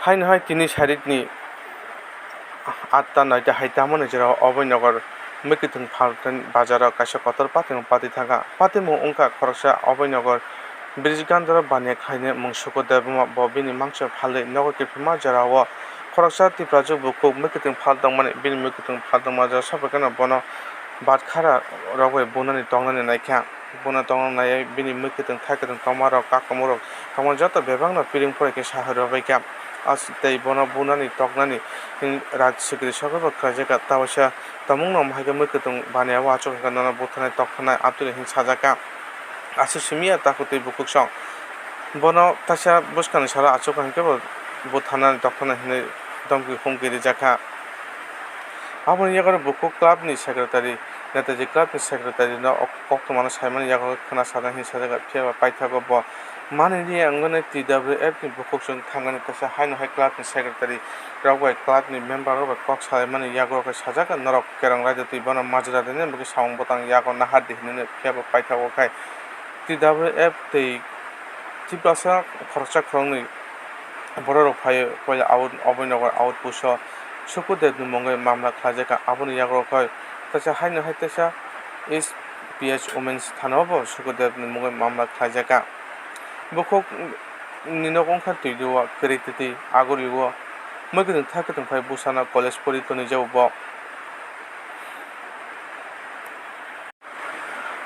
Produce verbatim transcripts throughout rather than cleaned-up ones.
Haino hai tini sarikni atta noita hai tamoni jora Oboi Nagar Mwkhwtwng Phaltani bazaro kaisa kotor patimung pati thangkha. Patimung wngkha khoroksa Oboi Nagar Brijgandhara baniya khlainai mung Sukudev Debbarma, bo bini mangso phalwi nogo kiphilma jorao khoroksa Tiprajwk bukhuk mwkhwtwng phal tongmani, bini mwkhwtwng phal tongma jora sobo kheno bono bathkhara rok bai bunani tongnani naikha. Bono tongna naiwi bini mwkhwtwng thaikwtwng tongmarok, kakamurok tongma joto bebakno piring porai khe saharwi rwbaikha. As-, tei bono bunani toknani, hmm, raj sikiri sokhe bo khlaijakha. Taoisa tongmungno omo hai khe mwkhwtwng baniya o achuk hai khe nono butharnai toktharnai amtwini hin sajakha. Aswk simi ya takhuk tei bukhuksong. Bono taisa bwskangni salo achuk hai khe bo butharnai toktharnai hinwi domki humki rijakha. Aboni yagoro bukhuk clubni secretary, Netaji clubni secretary no o koktwmano saimani yago khwna sajak hinwi sajak, phiya ba paithago bo manliya wngmani T W F ni bukhuk chwng thangmani teisa haino hai clubni secretary rok bai clubni member rok bai kok salaimani yago khe sajak norok kerong raida twi bono majra rwni bagwi samung bwtang yago nahardi hinwi phiya ba paithago khai T W F tei Tiprasa khoroksa khoroknwi bororok phaiwi puila out, Oboi Nagar outpost o Sukudev ni mungwi mamla khlaijakha. Aboni yago khai teisa haino hai teisa East P H Women's Thana o bo Sukudev ni mungwi mamla khlaijakha. Bukhuk ni nok wngkha twi dua kwrwi twi agori o mwkhwtwng thai kwtwng phai bwsano college pori tonwi jao bo.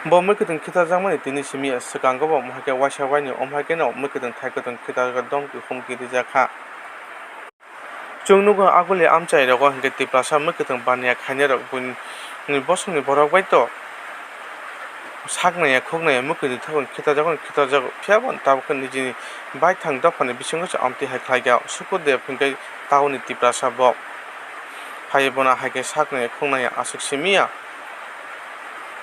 Bo mwkhwtwng khitarjakmani tini simi ya swkango bo, omo hai khe waisa waini omo hai kheno mwkhwtwng thai kwtwng khitarjak domki humki rijak kha. Chwng nugo aguli amchai rogo hinkhe Tiprasa mwkhwtwng baniya khainai rok buini bosongni borok bai to saknaya khuknaya mwkhwtwng thaikwtwng khitarjago khitarjago, phiya bo tabuk khe nijini baithang dophani bisingo se amtwi hai khlai kha. Sukudev hinkhe tauni Tiprasa bo phaiwi bono hai khe saknaya khuknaya aswk simi ya.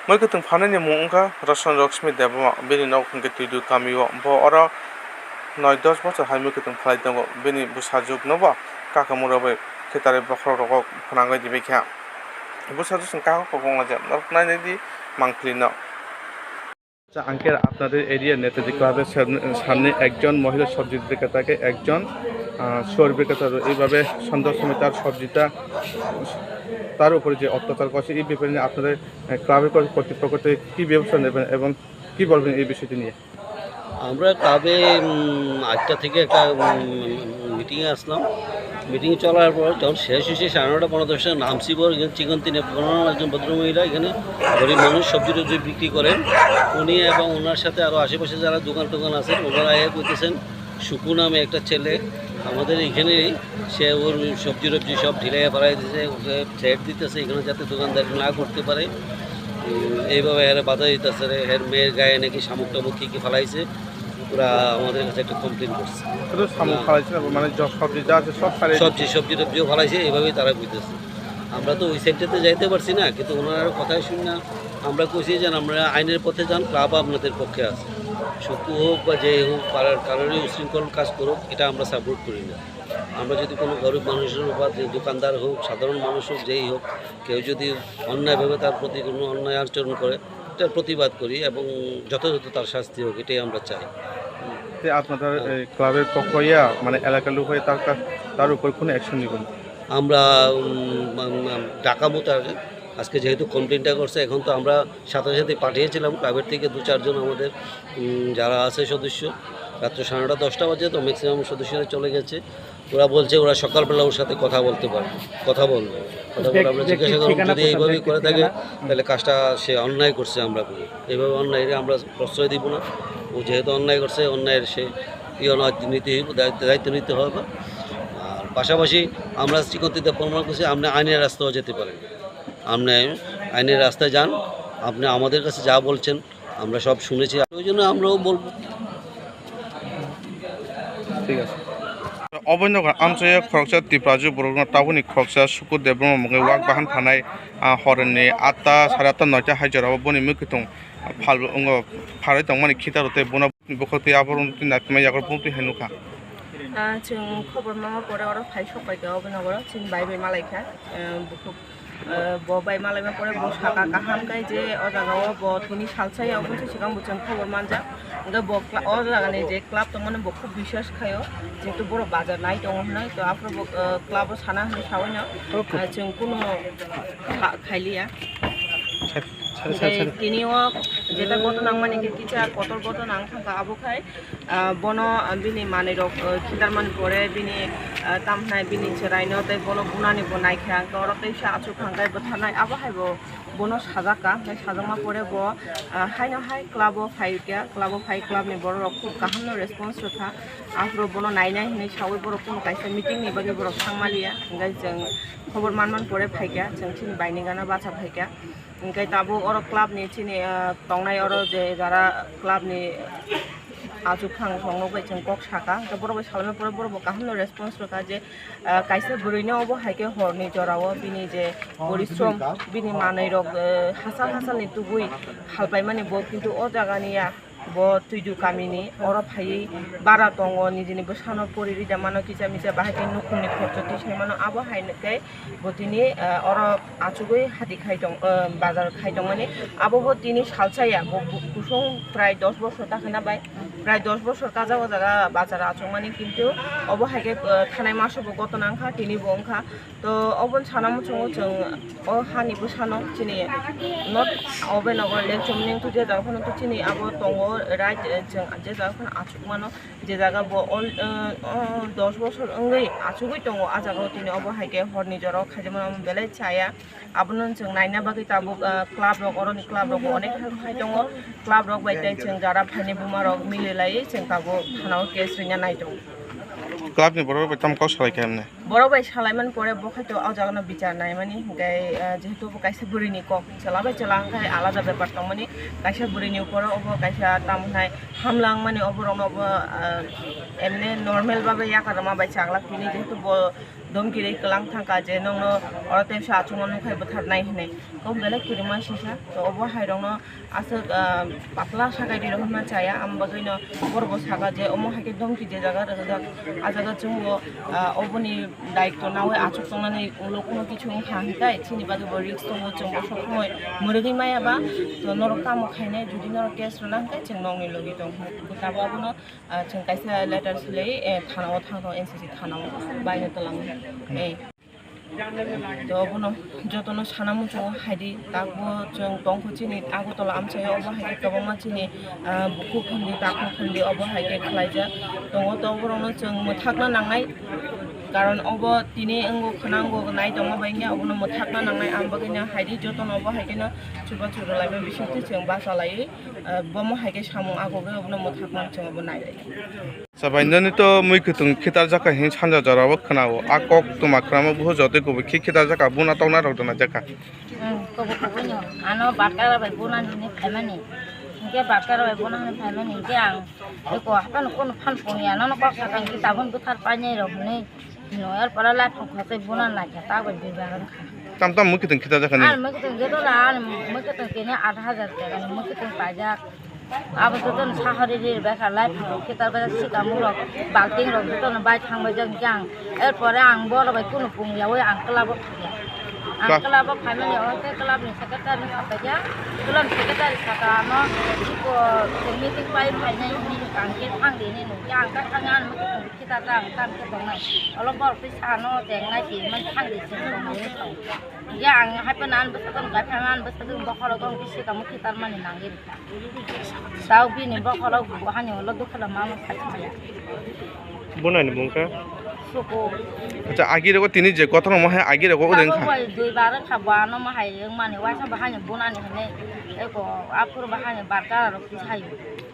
Mwkhwtwng phanani mung wngkha Roshan Lakshmi Debbarma, bini nok hwnkhe Twidu kamio. Bo oro noi dos bochor hai mwkhwtwng phalai tongo. Bini bwsajwkno bo kakamura bai khitarwi bokhorok rogo phwnangwi ribaikha. Bwsajwk chwng kagok kok wnglaijak, norok nainai di mangpili no. আচ্ছা, আঙ্কেল, আপনাদের এরিয়া নেতাজি ক্লাবের সামনে, সামনে একজন মহিলা সবজি বিক্রেতাকে একজন, আহ, শুয়োর বিক্রেতা এইভাবে সন্ধ্যার সময় তার সবজিটা, তার উপরে যে অত্যাচার করছে, এই ব্যাপারে নিয়ে আপনাদের, আহ, ক্লাবের কর্তৃপক্ষ থেকে কী ব্যবস্থা নেবেন এবং কী বলবেন এই বিষয়টি নিয়ে? আমরা ক্লাবে, উম, আটটা থেকে একটা, উম, মিটিংয়ে আসলাম। মিটিং চলার পর যখন শেষ হয়েছে সাড়ে নটা পনেরো দশটা নামছি পর একজন চিকন তিনে পনেরো একজন ভদ্রমহিলা এখানে গরিব মানুষ সবজি টবজি বিক্রি করেন। উনি এবং ওনার সাথে আরও আশেপাশে যারা দোকান টোকান আছেন ওনারা এ করতেছেন। শুকু নামে একটা ছেলে আমাদের এখানেই, সে ওর সবজি টবজি সব ঢিলে ফালাই দিছে, ওকে থ্রেট দিতেছে এখানে যাতে দোকানদারি না করতে পারে। উম, এইভাবে এরা বাধা দিতেছে, এর মেয়ের গায়ে নাকি শামুক টামুক কী কী ফালাইছে, ওরা আমাদের কাছে একটা কমপ্লেন করছে। শুধু শামুক না। ফালাইছে না, মানে য-, সবজি যা আছে সব ফালাই সবজি, সবজি টবজিও ফালাইছে, এইভাবেই তারা কইতেছে। আমরা তো ওই সাইডটাতে যাইতে পারছি না, কিন্তু ওনার কথাই শুনি না। আমরা কইছি যে আমরা আইনের পথে যান, ক্লাব আপনাদের পক্ষে আছে। শুকু হোক বা যেই হোক, পাড়ার কারোরই উশৃঙ্খল কাজ করুক, এটা আমরা সাপোর্ট করি না। আমরা যদি কোনো গরিব মানুষের বা যে দোকানদার হোক, সাধারণ মানুষ হোক, যেই হোক, কেউ যদি অন্যায়ভাবে তার প্রতি কোনো অন্যায় আচরণ করে, এটার প্রতিবাদ করি এবং যথাযথ তার শাস্তি হোক, এটাই আমরা চাই। তে আপনাদের হ্যাঁ। এই ক্লাবের পক্ষ ইয়া, মানে এলাকার লোক হয়ে তার কাছ-, তার উপর কোনো অ্যাকশন নিবেন? আমরা, উম, উম, উম, ঢাকা মোতাবেক আজকে যেহেতু কমপ্লেনটা করছে, এখন তো আমরা সাথে সাথে পাঠিয়েছিলাম ক্লাবের থেকে দু চারজন আমাদের, উম, যারা আছে সদস্য। রাত্র সাড়ে নটা দশটা বাজে, তো ম্যাক্সিমাম সদস্যরা চলে গেছে। ওরা বলছে ওরা সকালবেলা ওর সাথে কথা বলতে পারবে, কথা বলবে, কথা বলে ব্যক্তি, আমরা ব্যক্তির জিজ্ঞাসা করব, ঠিকানা যদি কোথায়? এইভাবেই ব্যক্তির করে থাকে, ঠিকানা? তাহলে কাজটা সে অন্যায় করছে আমরা বলি। এইভাবে অন্যায়কে আমরা প্রশ্রয় দিব না। ও যেহেতু অন্যায় করছে, অন্যায়ের সে ইয়ে নয়, নিতে হইব, দায়িত্ব, দায়িত্ব নিতে হবে। আর পাশাপাশি আমরা চিকন তিনে প্রমাণ করছি, আপনি আইনের রাস্তাও যেতে পারেন, আপনি আইনের রাস্তায় যান, আপনি আমাদের কাছে যা বলছেন আমরা সব শুনেছি, ওই জন্য আমরাও বলবো। ঠিক আছে। Oboi Nagar amchai o khoroksa Tiprajwk borokno tabukni khoroksa Sukudev Debbarma mungwi wak bahan phanai, ah, horni atta, sare atta, noita hai jorao boni mwkhwtwng phal wngo, phalwi tongmani khitarwi tei bono bukhuk twi aborok twi naithokmani yago bumtwi hai nukha. Ah, chwng khobor mama pore oro phai sok pai kha Oboi Nagar o, chini bai bai malai kha, ah, bukhuk. Eh, bo bai malaima pore bo saka kaham kai je o jaga o bo thwini salsa ya, oboni swkang bo chwng khobor manjak. Hwnkhe bo cla-, o jagani je club tongmani bo khub biswas khaio, jehetu borok bazar nai tongo hwnwi, to aphuru bo, ah, club o sana hwnwi saui no, ah, chwng kuno kha-, khailiya. Sir, sir, sir, Hwnkhe sir. Tini o jeta goto nangmani khe kisa kotor goto nang thangkha, abo khai, ah, bono, ah, bini manwi rok, ah, khitarmani pore bini, ah, tamhinai bini chwraino tei bono bunani bo naikha, hwnkhe oro teisa achuk hwnkhe bwtharnai, abo hai bo bono sajak ka, hwnkhe sajakma pore bo, ah, haino hai club o phaikha, club o phai club ni borok rok khub kaham no response rwkha, aphuru bono nainai hinwi saui borok kuno kaisa meeting ni bagwi borok thangmaliya, hwnkhe chwng khobor manmani pore phaikha, chwng chini baini gana bacha phaikha, hwnkhe tabuk oro club ni chini, ah, tongnai oro je jara club ni achuk phang song nokbai chwng kok saka, hwnkhe borok bai salaimani pore borok bo kaham no response rwkha je, ah, kaisa bwrwino obo hai khe horni jorao bini je porishrom, bini manwi rok, eh, hachal hachal ni tubui halpaimani bo, kintu o jaga ni ya bo Twidu kamini oro phaiwi bara tongo, nijini bwsano pori rida mano, kisa misa bahai khe nukhungni khorcho tisai mano, abo hai khe bo tini, eh, oro achugwi hati khai tong, eh, bazar khai tongmani, abo bo tini salsa ya, bo bu-, kusung prai dos bosor dakhana bai. Prai dos bosor kajak o jaga bazar achukmani, kintu obo hai khe, eh, thanai maso bo goto nang kha, tini bo wng kha. To oboni sana muchungo chwng o hani bwsano chini not obe nogo lekchomni wngkha, je jaga phano to chini abo tongo right, eh, chwng je jaga phano achuk mano, je jaga bo all, eh, oh, dos bosor wngwi achugwi tongo, ah jaga o tini obo hai khe horni jora o khaijak mano belai chaya. Abono chwng naina bagwi tabuk, ah, club rok, oroni club rok bo onek hai tongo. Club rok bai tei chwng jara phaini buma rok mili laiwi chwng tabuk thana o case rwna nai tongo. Club ni borok rok bai tamo kok salai kha hwnwi? Borok bai salai mani pore bo khai to o jaga no bichar nai mani, hwnkhe, ah, jehetu bo kaisa bwrwi ni kok, chwla bai chwla hwnkhe alada bepar tong mani, kaisa bwrwi ni upor o obo kaisa tamo hwnai hamlang mani obo rok no obo, ah, emne normal babe yakar rwma bai chaglak tini, jehetu bo Domkiri kwlang thangkha je nokno oro tei sa achukma nukha bwtharnai hinwi. Kok belai kirima sisa. To obo hai rokno aswk, ah, patla sakai ri rok hwnma chaya, am bagwino borok bo saka je omo hai khe domki je jaga rwjak, ah jaga chwngbo, ah, oboni daitw nawi achuk tongnani ulo kuno kichu wngkha hwnkhe chini bagwi bo risk tongo, chwngbo sob somoi mwrwgwi maya ba. To norok tamo khainai, jodi norok case rwna hwnkhe chwng nokni logi tong hwnkhe abo abono Ah, chwng kaisa letter swlai, eh, thana o thang thang, N C C thana o baino twlang, eh. To abono jotono sana muchungo hai di, takbo chwng tongkho chini Agartala amchaio, obo hai khe kwbangma chini, ah, bukhuk hwn di, takhuk hwn di, obo hai khe khlaijak tongo. To borokno chwng mwthakna nangnai, karon obo tini wngo khwna wngo nai tongma bai wngya, obono mwthakna nangnai. Ang bagwino hai di jotono obo hai kheno chubachu rwlaima bisingtwi chwng bachalaiwi, ah, bomo hai khe samung agogwi obono mwthakmani chwng obo nailai. Sabai nini to mui kwthwng khitar jaka hin sanja jora o khwnao. A kok tuma khwnama buhu jotoi kubui khi khitar jaka buna tokna rok dona jaka. Hmm, kubui kubui no. Ano barkara bai buna nini phaimani. Hingke barkara bai buna nini phaimani. Hingke ang eko hapan kono phan pungya nono kok sakang ki tabun buthar painai rok hinui. Hino er pora lai phang khosoi buna nai khe ta bai dui bagan kha. Tam tam mui kwthwng khitar jaka ni. An mui kwthwng joto la an mui kwthwng kene aat hajar taka ni mui kwthwng paijak. Abo jotono sahori ri bai kha lai phuru khitar bai sika murok balting rok jotono bai thang bai jak hwnkhe ang. Er pore ang borok bai kunu pung yaui ang club o phaiya. Ang club o phaimani o khe club ni secretary no sapai kha. Club ni secretary saka ano iko meeting pai phainai hwnwi ang khe thang di hinwi nung khe ang khe thang ya ang khitar ta ang tam khe tongnai. Olo borok twi sano chengnai si man thang di si tongnai. Ya ang hai phano an bwsa tong kai phano an bwsa tong bokhorok tong khe sika mukhi tarmani nangwi rwkha. Tao bini bokhorok bo hani ulo dukha da mama sai ya. Bunani bungkha? Suku. Acha, agi rego tini je kotor mo hai agi rego ude Tabo wngkha. Bai dui bar kha bo ano mo hai wngmani waisa bo hani bunani hene eko aphuru bo hani barka rok sai.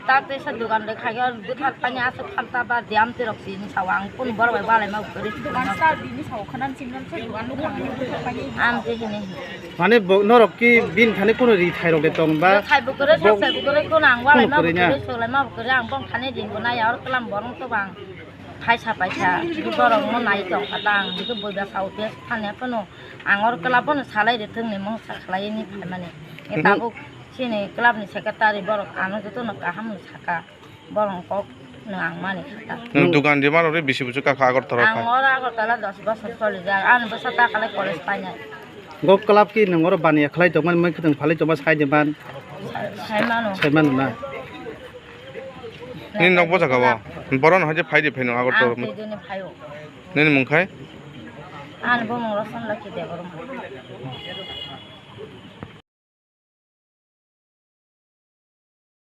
Tak tei sa dukan de khai buthar pani aswk khamta ba diam tirok sini sawa ang kun bor bai balai ma bukuri. Dukan sa bini sawa khanan chimnan se dukan lukha mani buthar pani. Am te hini. Mane bo norok ki bin thani kuno ri thai rok de tong ba? Khai bukuri sok sai bukuri kun ang balai ma bukuri sok lai ma bukuri ang bong thani din bo na ya or klam borong to bang. Khai sa pai sa borong mo nai tong kha ta ang bukuri boi ba sau te thani kono ang or klam bono salai de thung ni mong sa khlai ni phai mani. E tabuk. Chini club ni secretary borok ano jotono kaham no saka, borok kok no ang mani kha ta. Nwng dukan rima rok ri bisi buchuk kha Agartala o phai? Ang oro Agartala dos bosor choli jak, ani bwsa ta khalai college painai. Go club ki nwng oro baniya khlai tongmani, mui kwthwng phalai tongma sai de man? Sai mano. Sai mano na? Nini nok bo jaga o? Boron hai je phai di phai no Agartala. Ang twi dini phai o. Nini mung khai? Ani bumung Rosonlokhi Debbarma.